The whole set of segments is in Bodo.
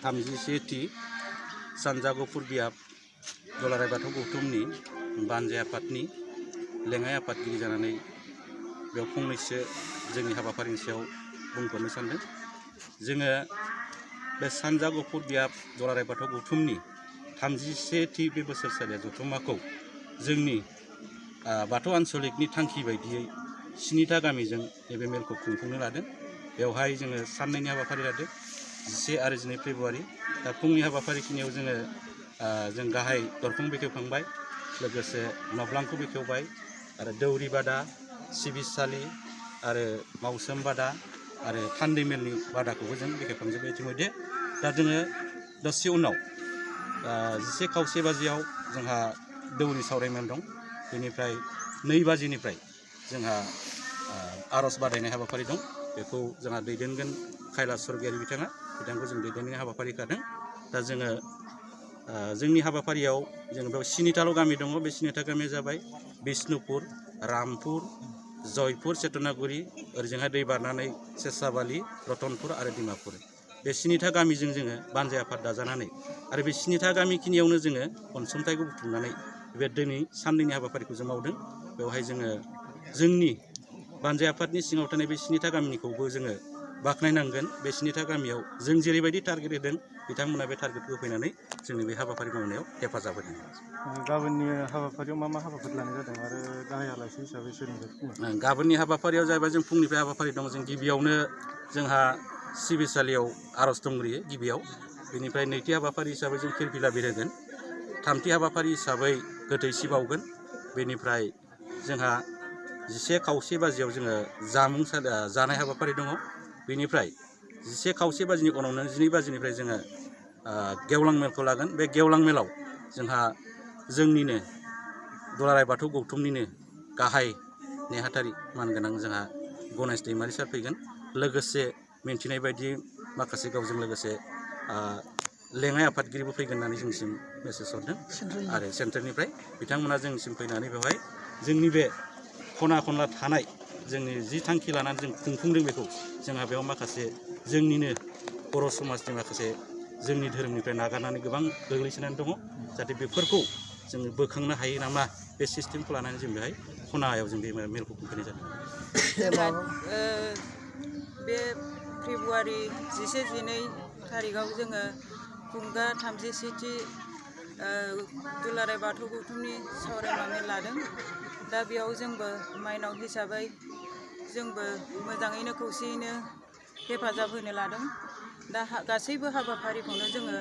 31थि सानजा गुफुर बियाब दुलाराय बाथौ गौथुमनि बानजाय आफादनि लेङाइ आफादगिरि जानानै बेयाव फंनैसो जोंनि हाबाफारिनि सायाव बुंफोरनो सानदों। जोङो बे सानजा गुफुर बियाब दुलाराय बाथौ गौथुमनि 31थि बे बोसोरसालिया जथुम्माखौ जोंनि बाथौ आन्सलिकनि थांखि बायदियै 7था गामिजों नैबे मेलखौ खुंफुंनो लादों। बेवहाय जोङो साननैनि हाबाफारि लादों, 11 आरो 12 फेब्रुआरि। दा फुंनि हाबाफारिखिनियाव जों गाहाय दरखं बेखेवखांबाय, लोगोसे नब्लांखौ बेखेवबाय आरो दौरि बादा, सिबिसालि आरो मावसोम बादा आरो थान्दै मेलनि बादाखौबो जों बेखेवखांजोब्बाय इतिमध्य। दा जोङो दसे उनाव 11:15 बाजियाव जोंहा दौरि सावरायमेल दं। बेनिफ्राय 2 बाजिनिफ्राय जोंहा आर'ज बादायनाय हाबाफारि दं। बेखौ जोंहा दैदेनगोन कैलास स्वर्गियारि बिथांखौ जों दैदेननाय हाबाफारि लादों। दा जोंनि हाबाफारियाव जों बेयाव 7थाल' गामि दङ। बे 7था गामिया जाबाय बिष्णुपुर, रामपुर, जयपुर, चेतनागुरि, ओरैजोंहाय दै बारनानै सेसाबालि, रतनपुर आरो डिमापुर। बे 7था गामिजों जोङो बानजाय आफाद दाजानानै आरो बे 7था गामिखिनियावनो जोङो अनसुंथाइखौ बुथुमनानै बे दिनै साननैनि हाबाफारिखौ जों मावदों। बेवहाय जोङो जोंनि बानजाय आफादनि सिङाव थानाय बे 7था गामिनिखौबो जोङो बाख्नायनांगोन। बे 7था गामियाव जों जेरैबायदि टारगेट होदों, बिथांमोना बे टारगेटखौ होफैनानै जोंनि बे हाबाफारि मावनायाव हेफाजाब होदों। गाबोननि हाबाफारियाव मा हाबाफारि लानाय जादों आरो गाहाय आलासि हिसाबै सोरनिफ्राय फैगोन? गाबोननि हाबाफारियाव जाहैबाय जों फुंनिफ्राय हाबाफारि दं। जों गिबियावनो जोंहा सिबिसालियाव आर'ज दंग्रोयो गिबियाव। बेनिफ्राय नैथि हाबाफारि हिसाबै जों फिरफिला बिरहोगोन। थामथि हाबाफारि हिसाबै गोथै सि बावगोन। बेनिफ्राय जोंहा 11:15 बाजियाव जोङो जानाय हाबाफारि दङ। बेनिफ्राय 11:15 बाजिनि उनावनो 12 बाजिनिफ्राय जोङो गेवलां मेलखौ लागोन। बे गेवलां मेलाव जोंहा जोंनिनो दुलाराय बाथौ गौथुमनिनो गाहाय नेहाथारि मानगोनां जोंहा गनेश दैमारि सार फैगोन। लोगोसे मिन्थिनाय बायदि माखासे गावजों लोगोसे लेङाइ आफादगिरिबो फैगोन होननानै जोंनिसिम मेसेज हरदों आरो सेन्टारनिफ्राय बिथांमोना जोंनिसिम फैनानै बेवहाय जोंनि बे खना खनला थानाय जोंनि जि थांखि लानानै जों खुंफुंदों बेखौ जोंहा बेयाव माखासे जोंनिनो बर' समाजनि माखासे जोंनि धोरोमनिफ्राय नागारनानै गोबां गोग्लैसोनानै दङ, जाहाथे बेफोरखौ जोङो बोखांनो हायो नामा, बे सिस्टेमखौ लानानै जों बेहाय खनायाव जों बे मेलखौ खुंफैनाय जादों। बे फेब्रुआरि 11-12 थारिखआव जोङो खुंगा 31थि दुलाराय बाथौ गौथुमनि सावरायमा मेल लादों। दा बेयाव जोंबो माइनाव हिसाबै जोंबो मोजाङैनो खौसेयैनो हेफाजाब होनो लादों। दा गासैबो हाबाफारिखौनो जोङो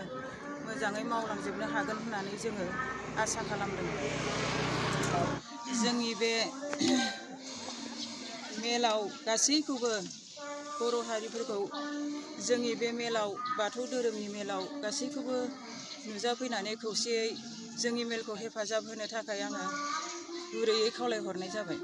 मोजाङै मावलांजोबनो हागोन होननानै जोङो आसा खालामदों। जोंनि बे मेलाव गासैखौबो बर' हारिफोरखौ जोंनि बे मेलाव बाथौ धोरोमनि मेलाव गासैखौबो नुजाफैनानै खौसेयै जोंनि मेलखौ हेफाजाब होनो थाखाय आङो गुरैयै खावलायहरनाय जाबाय।